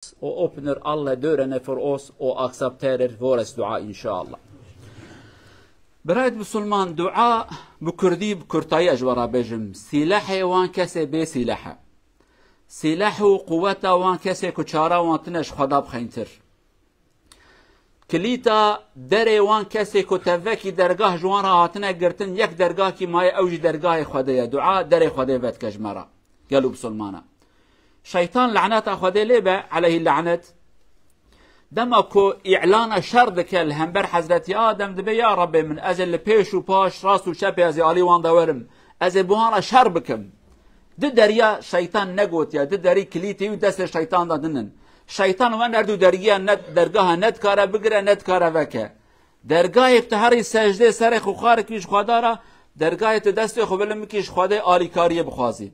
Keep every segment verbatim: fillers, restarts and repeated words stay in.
og åpner alle dørene for oss og aksepterer våres dua, inşallah. Birayet Musulman, dua bi kurdî, bi kurtayî ez ji we re bêjim, sîlehê wan kesê bê sîleh e. Sîleh û quweta wan kesê ku çara wan tine ji Xweda bi xeyntir. Kilîta derê wan kesê ku tevekî dergah ji wan re hatine girtin, yek dergahkî maye, ew jî dergahê Xwedê ye. Dua derê Xwedê vedike ji me re. Gelo bisilmana. Şeytan, laneta Xwedê lê be, aleyhî lanet, dema ku îlana şer dike li hember Hezretî Adem, dibe, ya Rebbê min, ez ê li pêş û paş, rast û çepê ez ê alî wan de werim. Ez ê bi wan re şer bikim. Di deriya şeytan negotiye, di derî kilîtê wî destê şeytan de nînin. Şeytan wan her du dergiya ne, dergaha ne dikare bigire, ne dikare veke. Dergahê tu herî secdê serê xwe xarikî ji Xweda re, dergahê tu destê xwe bilind bikî ji Xwedê alîkariyê bixwazî.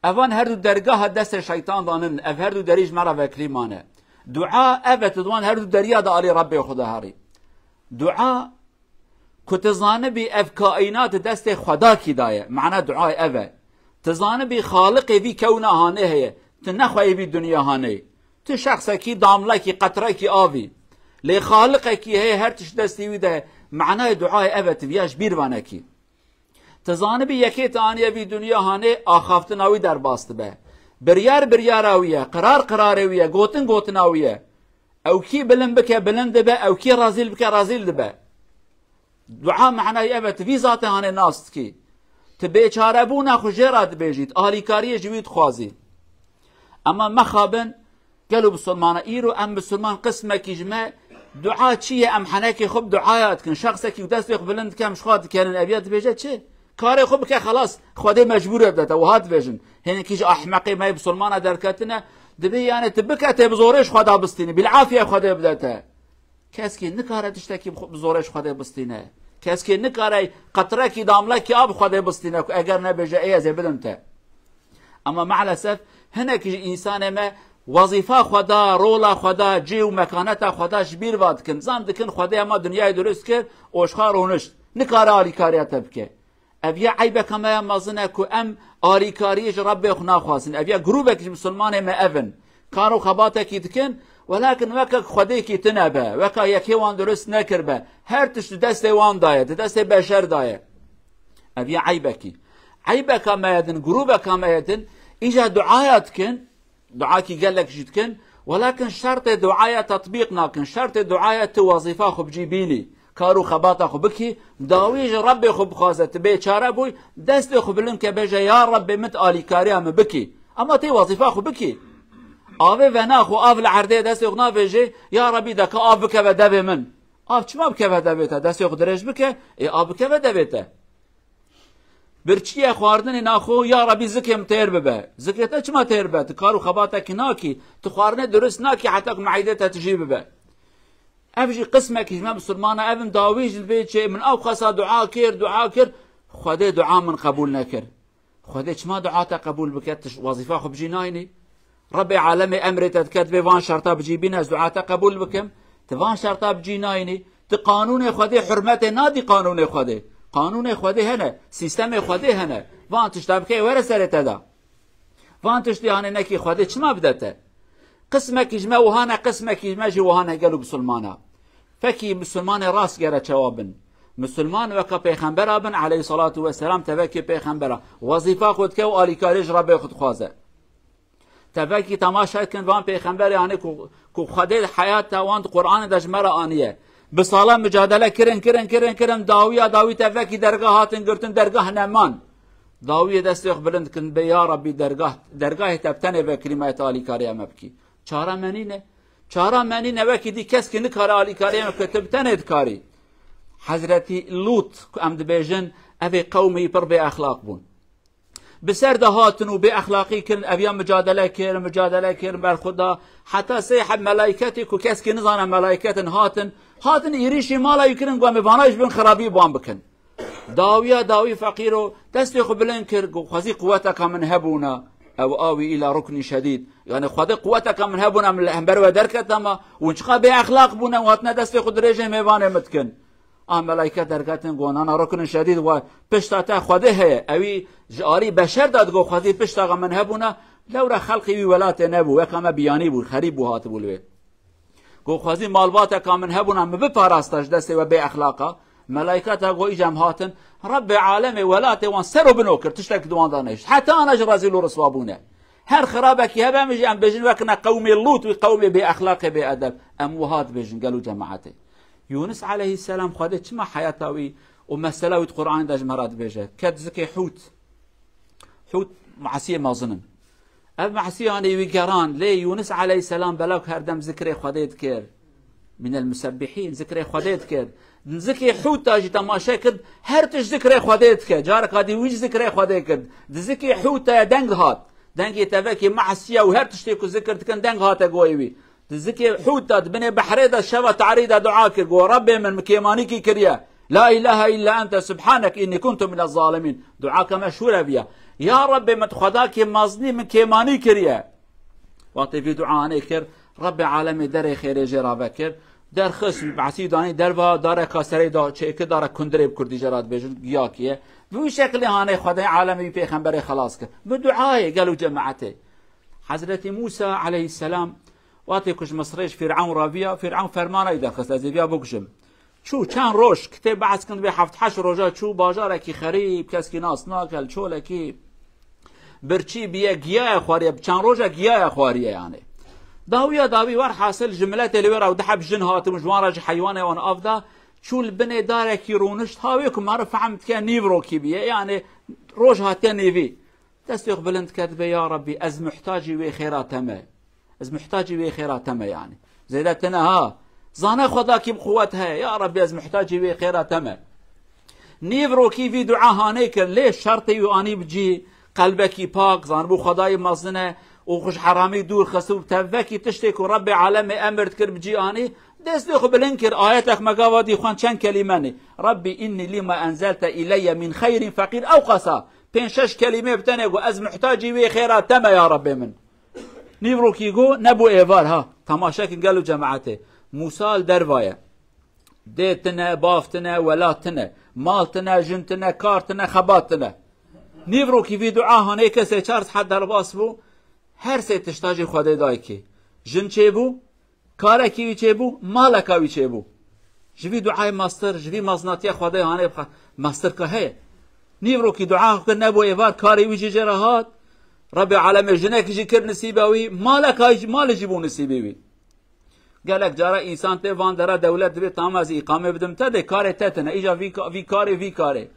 Evan her du dergaha destê şeytan de nînin, ev her du derî ji me re vekirî mane. Dua ev e, tu di wan her du deriya de alî Rebbê xwe de herî. Dua ku tu zanibî ev kaînat destê Xwedakî de ye. Mana duayê ev e. Tu zanibî Xaliqê vî kewna hanê heye. Tu ne xweyê vî dinya hanê. Tu şexsekî, damlekî, qetrekî avî. Lê Xaliqekî heye, her tişt destî wî de ye. Manayê duayê ev e, tu viya ji bîr vanekî. Tu zanibî yekê tu aniye vî dinya hanê, axaftina wî derbas dibe. Biryar biryara wî ye, qirar qirarê wî ye, gotin gotina wî ye. Ew kî bilind bike, bilind dibe, ew kî rezîl bike, rezîl dibe. Dua manayê ev e, tu vî zatê hanê nas dikî. Tu bêçarebûna xwe jê re dibêjî, tu alîkariyê ji wî dixwazî. Ema mexabin, gelo bisilmana, îro em bisilman qismekî ji me dua çi ye, em henekê xwe bi duaya dikin. Şexsekî destê xwe bilind dike, em ji xwe dikenin, ev ya dibêje çi? Karê xwe bike, xelas, Xwedê mecbûr e bidete, wiha dibêjin. Hinekî ji ehmeqê me yê bisilmana derketine, dibê yani tu bike tê bi zorê ji Xweda bistînî, bilafiyê Xwedê bidete. Keskî nikare tiştekî bi xwe, bi zorê ji Xwedê bistîne. Keskî nikare qetrekî, damlekî av bi Xwedê bistîne ku eger nebêje ê ez ê bidim te. Ama maalesef hinekî ji însanê me wezîfa Xweda, rola Xweda, cih û mekaneta Xweda ji bîr va dikin. Zan dikin Xwedê hema dinyayê dirust kir û ji xwe rûnişt. Nikare alîkariya te bike. Ev ya eybeka me ya mezin e ku em alîkariyê ji Rebbê xwe naxwazin. Ev ya grûbek ji misilmanê me ev in. Kar û xebatekî dikin, welakin weke Xwedêkî tune be, weka yekê wan dirust nekiribe. Her tişt di destê wan de ye, di destê beşer de ye. Ev ya eybekî. Eybeka me ye din, grûbeka me ye din, îca duaya dikin, duakî gelek jî dikin, welakin şertê duaya tetbîq nakin, şertê duaya tu wezîfa xwe bi cî bînî, kar û xebata xwe bikî, dawî ji Rebbê xwe bixwaze, tu bêçare bûy, destê xwe bilind ke bêje, ya Rebbê min, tu alîkariya min bikî. Ema tê wezîfa xwe bikî. Avê vena xwe, av li erdê destê xwe navêjê, ya Rebbî, de ka av bikeve devê min. Av çima bikeve devê te? Destê xwe dirêj bike, ê av bikeve devê te. Birçiye xwarinê naxo, ya Rebî, zikê min têr bibe. Zikê te çima têr be? Tu kar û xebatekî nakî, tu xwarinê dirust nakî heta ku meîdê te tijî bibe. Ev jî qismekî ji me misilmana, ev in dawî ji li vê çê, min ew xasa dua kir, dua kir, Xwedê dua min qebûl nekir. Xwedê çima dua te qebûl bike, tu wezîfa xwe bi cî nayînî? Rebê alemê emrê te dike, divê van şerta bi cî bîne, ez dua te qebûl bikim. Tu van şerta bi cî nayînî. Tu qanûnê Xwedê hurmetê nadî qanûnê Xwedê. Qanûnê Xwedê hene, sîstemê Xwedê hene. Van tişta bike were serê te de. Van tiştî hanê nekî, Xwedê çima bide te? Qismekî ji me wiha ne, qismekî ji me jî wiha ne, gelo bisilmana. Fekî misilmanê rast gere çawa bin. Misilman weka pêxembera bin, aleyhissalatu vesselam, tevekî pêxembera. Wezîfa xwe dike û alîkarî ji Rebê xwe dixwaze. Tevekî temaşe dikin van pêxemberê, yanî ku, ku Xwedê di heyata wan di Qur'anê de ji me re aniye. Bi sala micadele kirin, kirin, kirin, kirin, dawiya dawî tevekî dergah hatin girtin, dergah neman. Dawiyê destê xwe bilind dikin, bê ya Rebbî, dergah, dergahê te bi tenê vekirî, me tu alîkariya me bikî. Çara me nîne. Çara me nîne, wekî dî keskî nikare alîkariya me bike, tu bi tenê dikarî. Hezretî Lût, ku em dibêjin, ev ê qewmî pir bê exlaq bûn. Bi ser de hatin û bê exlaqî kirin, ev ya micadele kir, micadele kir, berxwe da. Heta sê heb melayketê ku keskî nizane melayket in hatin, hatin êrîşî mala wî kirin, ku em ê vana ji bin xirabî ban bikin. Dawiya dawî feqîro destê xwe bilind kir, ku xwezî quweteka min hebûna, ew awî îla ruknî şedîd. Yanî Xwedê quweteka min hebûna, min li hember we derketama, hûn çiqa bê exlaq bûne û hatine destê xwe dirêjê mêvanê min dikin. A melayke derketin, got, nana ruknin şedîd, we pişta te Xwedê heye. Ewî ji alî beşer de digot, Xwedî pişta min hebûna, Lewra xelqê wî welatê nebû, weka me biyanî bû, xerîb bû, hatibû li wê. Ku xwezî malbateka min hebûna min biparasta ji destê we bê exlaqa, melayketa ku îcem hatin, Rebbê alemê welatê wan ser û bino kir, tiştek di wan de nehişt. Heta ana ji rezîl û riswa bûne. Her xirabekî hebe min jî em bêjin wekine qewmê Lût wî qewmê bê exlaqê bê edeb. Em wiha dibêjin gelo cemaetê. Yûnis aleyhisselam Xwedê çima heyata wî û mesela wî di Qur'anê de ji me re dibêje? Ket zikê hût. Hût masiyê mezin in. Ev masiyanê wî geran, lê Yûnis aleyhisselam belav herdem zikrê Xwedê dikir. Minel musebbihîn, zikrê Xwedê dikir. Zikê hûta jî temaşe kir, her tişt zikrê Xwedê dike. Careka dî wî jî zikrê Xwedê kir. Di zikê hûta ye deng hat. Dengê tevekê masiya û her tiştê ku zikir dikin deng hate goyê wî. Di zikê hût de, di binê behrê de, şeva tarî de dua kir, got, Rebbê min, min kêmanîkî kiriye. La ilahe illa ente subhanek inni kuntu mine zalimîn. Duaka meşhûr ev ya. Ya Rebbê min, tu Xwedakê mezinî, min kêmanî kiriye. Wextê vî duanê kir, Rebbê alemê derê xêrê jê re vekir. Derxist, behsî danî derva, dareka serê da çêkir, dara kundirê bi kurdî jê re dibêjin, giyakî ye. Bi wî şekilê hanê Xwedê alemê wî pêxemberê xelas kir. Bi duayê gelo cemaetê. Hezretî Mûsa aleyhisselam, wextê ku ji Misirê ji Fîr'ewn raviya, Fîr'ewn fermana wî derxist, ez ê viya bikujim. Çû çend roj, kitêb behs kin vê heft heşt roja çû, bajarekî xerîb, keskî nas nake, li çolekî birçî biye, giyaye xwariye, bi çend roja giyaye xwariye yani. Dawiya dawî werhasil ji miletê li wê re û du heb jin hatin û ji wan re jî heywanê wan av da, çû li binê darekî rûnişt, ha wê ku meriv fehm dike nîv rokî biye, yani roj hatiye nêvî. Destê xwe bilind ket, bê ya Rebbî, ez muhtacî wê xêra te me. Ez muhtacî wê xêra te me yani. Zêde tine ha. Zane Xwedakî bi quwet heye. Ya Rebbî, ez muhtacî wê xêra te me. Nîv rokî vî dua hanê kir, lê şertê wî anî bi cî, qelbekî pak, zanibû Xwedayî mezin e û xwe ji heramî dûr xist û tevvekî tiştê ku Rebbê alemê emir dikir bi cî anî, destê xwe bilind kir, ayetek me gava dî xwend çend kelîme nê. Rebbî innî lîma enzelte îleyye min xeyrin feqîr ew qesa. Pênc şeş kelîmê bi tenê got, ez muhtacî wê xêra te me ya Rebbê min. Nîv rokî got, nebû êvar ha. Temaşe kin gelo cemaetê. Mûsa li derva ye. Dê tine, bav tine, welat tine. Mal tine, jin tine, kar tine, xebat tine. Nîv rokî vî dua hanê kesê çar saet derbas bû. Her sê tişta jî Xwedê dayikê. Jin çêbû, karekî wî çêbû, maleka wî çêbû. Ji vî duayê mastir, ji vî maznatiya Xwedê hanê bixwe. Mastirka heye. Nîv rokî dua kir nebû êvar, karê wî jî jê re hat. Rebbê alemê jinekî jî kir nisîba wî, maleka jî, malê jî bû nisîbê wî. Gelek cara însan tê van dera dewlet dibê tam ez îqame bidim te dê karê te tine. Îja vî ka-, vî karê, vî karê.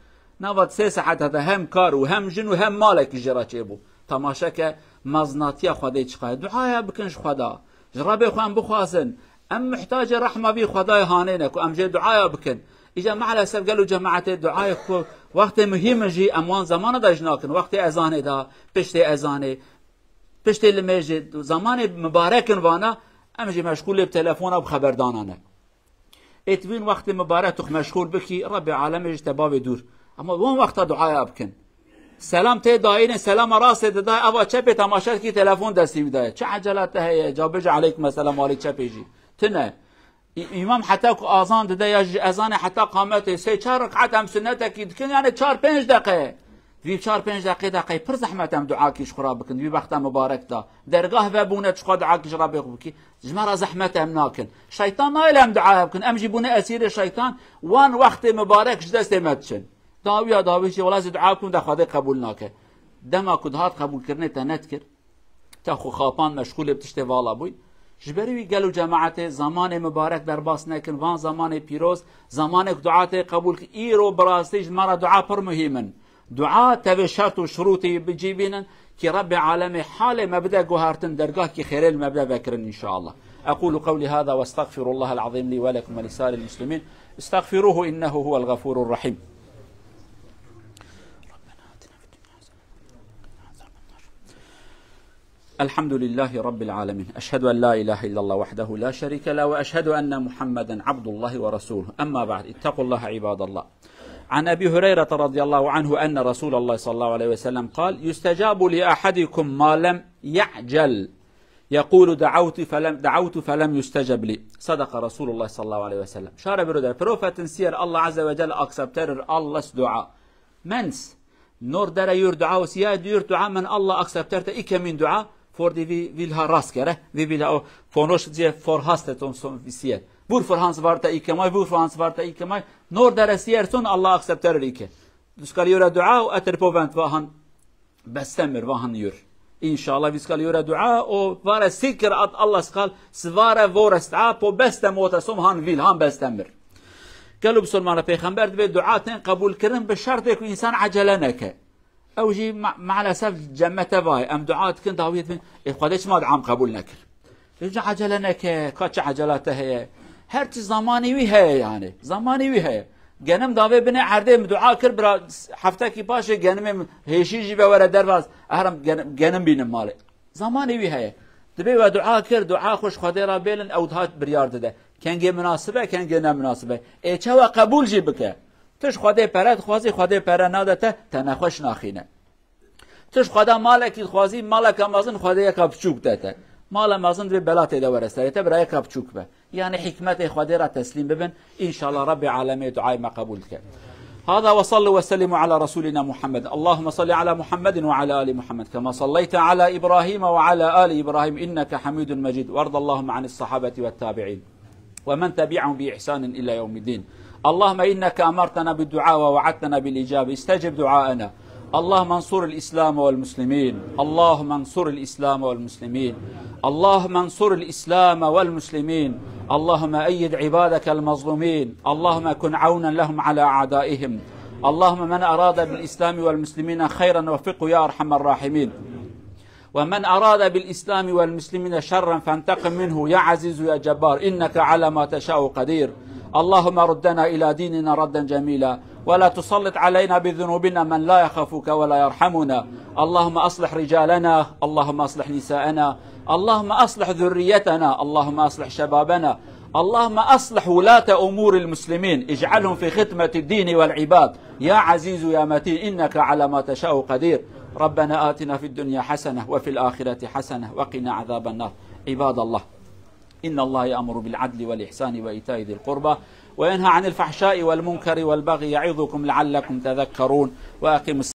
Nava sê saet heta hem kar û hem jin û hem malekî jê re çêbû. Temaşe ke meznatiya Xwedê çiqa ye. Duaya bikin ji Xweda. Ji Rebê xwe em bixwazin. Em muhtacê rehma vî Xwedayê hanê ne ku em jê duaya bikin. Îca maalesef gelo cemaetê duayê ku wextê muhîm in jî em wan zamana da jî nakin. Wextê ezanê da, piştê ezanê, piştê limêjê, zamanê mibarekin vana, em jî meşgûlê bi telefona bi xeberdana ne. Êt vîn wextê mibarek tu xwe meşgûl bikî, Rebbê alemê ji te bavê dûr. Ama wan wexta duaya bikin. Selam tê dayîne, selama rastê dida, eva çepê temaşe dikî telefon destî wî daye. Çi ecela te heye? Ca bêje aleykum selam, walî çepê jî. Tine. Î-, îmam heta ku azan dide ya ji ezanê heta qametê sê çar rekat em sunnetekî dikin, yani çar pênc deqe. Vî çar pênc deqê de qey pir zehmet em duakî ji xwe re bikin, vî wexta mibarek de. Dergah vebûne çiqa duakî ji Rebbê xwe bikî. Ji me re zehmet em nakin. Şeytan nayêle em duaya bikin. Em jî bûne esîrê şeytan. Wan wextê mibarek ji destê me diçin. Dawiya dawî jî wela zî dua bikim de Xwedê qebûl nake. Dema ku dihat qebûlkirinê te nedikir. Te xwe xapan meşgûlê bi tiştê vala bûy. Ji ber wî gelo cemaetê zamanê mibarek derbas nekin. Van zamanê pîroz, zamanê ku dua tê qebûl ki îro bi rastî ji me re dua pir muhîm in. Dua tevê şert û şurûtê bi cî bînin ki Rebbê alemê halê me bide guhertin, dergahkî xêrê li me bide vekirin înşallah. أقول قولي هذا وأستغفر الله العظيم لي ولكم ولسائر المسلمين. استغفروه إنه هو الغفور الرحيم. الحمد لله رب العالمين. أشهد أن لا إله إلا الله وحده لا شريك له، وأشهد أن محمدا عبد الله ورسوله. أما بعد، اتقوا الله عباد الله. عن أبي هريرة رضي الله عنه أن رسول الله صلى الله عليه وسلم قال: يستجاب لأحدكم ما لم يعجل. يقول: دعوت فلم، دعوت فلم يستجب لي. صدق رسول الله صلى الله عليه وسلم. Şare biro der. Profetin siyer Allah Azze ve Celle akzepterir alles dua. Mens Nor dere yur dua û siya yur dua men Allah aksepterte î kemîn dua. For di vî, vî lha rast kere. Vî, vî lha o fonoş diye for haste ton son visiye. Vur for hans varte î kemay, vur for hans varte î kemay. Nor dere siyer son Allah aksepterir î ke. Duskal yura dua û eter povent vahan bestemir, vahan yur. İnşallah viskal yura dua o vare sikir at Allah skal svare voresta po bestem ota som han vil han bestemir. Gelo Musulmana Peyxember dibe dua ten qebul kirin bi şertê ku insan acele neke. Ew jî ma-, maalesef cemete vay. Em dua dikin dawiyet bin. E Xwedê çima duam qebul nekir? Hiç acele neke, ka çi acela te heye? Her çi zamanî wî heye yani. Zamanî wî heye. Genim davê binê erdê min dua kir bira heftekî paşê genimê min hêşî jî ve were dervaz. Ehrem genim, genim bînim malê. Zamanî wî heye. Dibê we dua kir, dua xwe ji Xwedê re bêlin ew diha biryar dide. Kengê minasib e, kengê ne minasib e. Ê çawa qebûl jî bike. Tu ji Xwedê pere dixwazî, Xwedê pere nade te, te nexweş naxîne. Tu ji Xweda malekî dixwazî, maleka mezin Xwedê yeka biçûk de te. Mala mezin divê bela tê de were serê te, bira yeka biçûk be. Yani hikmetê Xwedê re teslîm bibin. İnşallah Rabbê alemê duayê me qebûl dike. هذا وصلوا وسلموا على رسولنا محمد. اللهم صل على محمد وعلى آل محمد كما صليت على إبراهيم وعلى آل إبراهيم إنك حميد مجيد. وارض اللهم عن الصحابة والتابعين ومن تبعهم بإحسان إلى يوم الدين. اللهم إنك أمرتنا بالدعاء ووعدتنا بالإجابة، استجب دعاءنا. اللهم انصر الإسلام والمسلمين. اللهم انصر الإسلام والمسلمين. اللهم انصر الإسلام والمسلمين. اللهم أيد عبادك المظلومين. اللهم كن عونا لهم على أعدائهم. اللهم من أراد بالإسلام والمسلمين خيرا وفقه يا أرحم الراحمين. ومن أراد بالإسلام والمسلمين شرا فانتقم منه يا عزيز يا جبار إنك على ما تشاء قدير. اللهم ردنا إلى ديننا ردا جميلا ولا تسلط علينا بذنوبنا من لا يخافك ولا يرحمنا. اللهم أصلح رجالنا، اللهم أصلح نساءنا، اللهم أصلح ذريتنا، اللهم أصلح شبابنا، اللهم أصلح ولاة أمور المسلمين، اجعلهم في خدمة الدين والعباد. يا عزيز يا متين إنك على ما تشاء قدير. ربنا آتنا في الدنيا حسنة وفي الآخرة حسنة وقنا عذاب النار. عباد الله، إن الله يأمر بالعدل والإحسان وإيتاء ذي القربى وينهى عن الفحشاء والمنكر والبغي يعظكم لعلكم تذكرون. وأقيموا